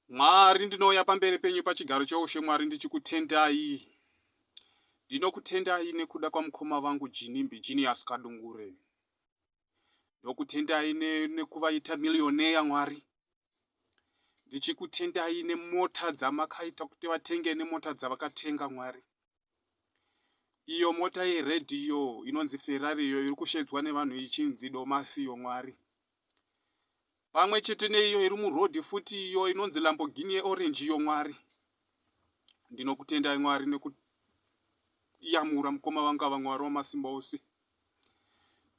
Mwari, ndinouya pamberi penyu pachigaro choushe, Mwari, ndichikutendai. Ndinokutendai nekuda kwamukoma vangu Ginimbi Genius Kadungure. Ndokutendai nekuvaita millionaire, Mwari. Ndichikutendai nemota dzamakaita kuti vatenge nemota dzavakatenga, Mwari. Iyo mota yered iyo inonzi Ferrari iyo iri kushedzwa nevanhu ichinzi Domasi iyo, Mwari. Pamwe chete neiyo iri murodhi futi iyo inonzi Lamborghini yeorange iyo, Mwari. Ndinokutendai, Mwari, nekuyamura mukoma vangu ava, Mwari wamasimba ose.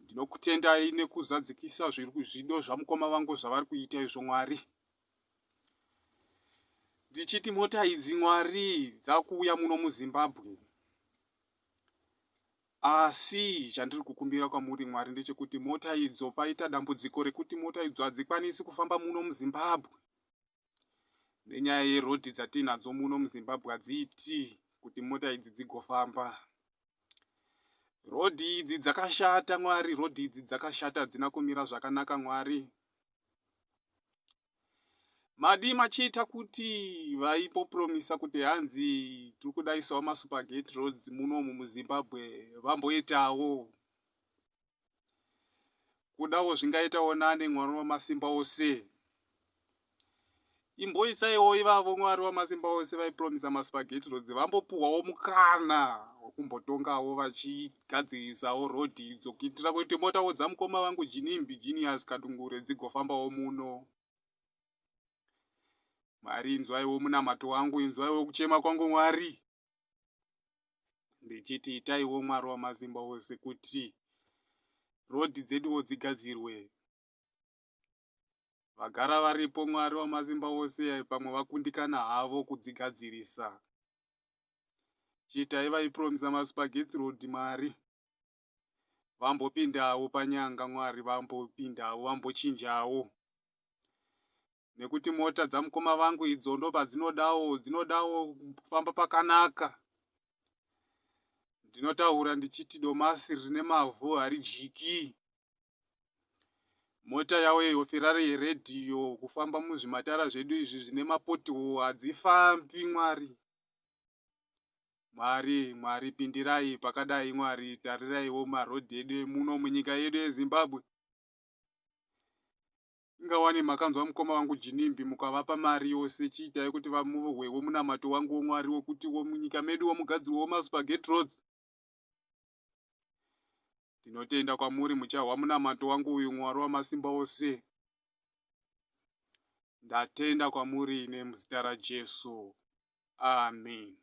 Ndinokutendai nekuzadzikisa zvido zvamukoma vangu zvavari kuita izvo, Mwari. Ndichiti mota idzi, Mwari, dzakuuya muno muZimbabwe. Asi chandiri kukumbira kwamuri, Mwari, ndechekuti mota idzo, paita dambudziko rekuti mota idzo hadzikwanisi kufamba muno muZimbabwe nenyaya yerodhi dzatinadzo muno muZimbabwe. Hadziiti kuti mota idzi dzigofamba. Rodhi idzi dzakashata, Mwari. Rodhi idzi dzakashata, hadzina kumira zvakanaka, Mwari. Madi machiita kuti vaipopromisa kuti hanzi tiri kudaisawo maspaghetti roads munomu muZimbabwe, vamboitawo kudawo, zvingaitawo nane. Mwari wamasimba ose, imboisaiwo ivavo, Mwari wamasimba ose, vaipromisa maspaghetti roads, vambopuhwawo mukana wekumbotongawo vachigadzirisawo rodhi idzo, kuitira kuti motawo dzamukoma vangu Ginimbi Genius Kadungure dzigofambawo muno. Mwari, inzwaiwo munamato wangu, inzwaiwo kuchema kwangu, Mwari, ndichiti itaiwo, Mwari wamasimba ose, kuti rodhi dzeduwo dzigadzirwe. Vagara varipo, Mwari wamasimba ose, pamwe vakundikana havo kudzigadzirisa. Chiitai vaipromisa maspaghetti road, Mwari, vambopindawo panyanga. Mwari, vambopindawo, vambochinjawo, nekuti mota dzamukoma vangu idzo ndo padzinodawo, dzinodawo kufamba pakanaka. Ndinotaura ndichiti domasi rine mavhu haridyiki. Mota yavo iyo Ferrari yered iyo, kufamba muzvimatara zvedu izvi zvine mapothole, hadzifambi, Mwari. Mwari, Mwari, pindirai pakadai. Mwari, tariraiwo marodhi edu emuno munyika yedu yeZimbabwe. Ingawani makanzwa mukoma vangu Ginimbi, mukavapa mari yose. Chiitai kuti vamuhwewo munamato wangu woMwari wekuti munyika medu womugadzirwewo maspaghetti roads. Ndinotenda kwamuri, muchahwa munamato wangu uyu, Mwari wamasimba ose. Ndatenda kwamuri nemuzita raJesu, amen.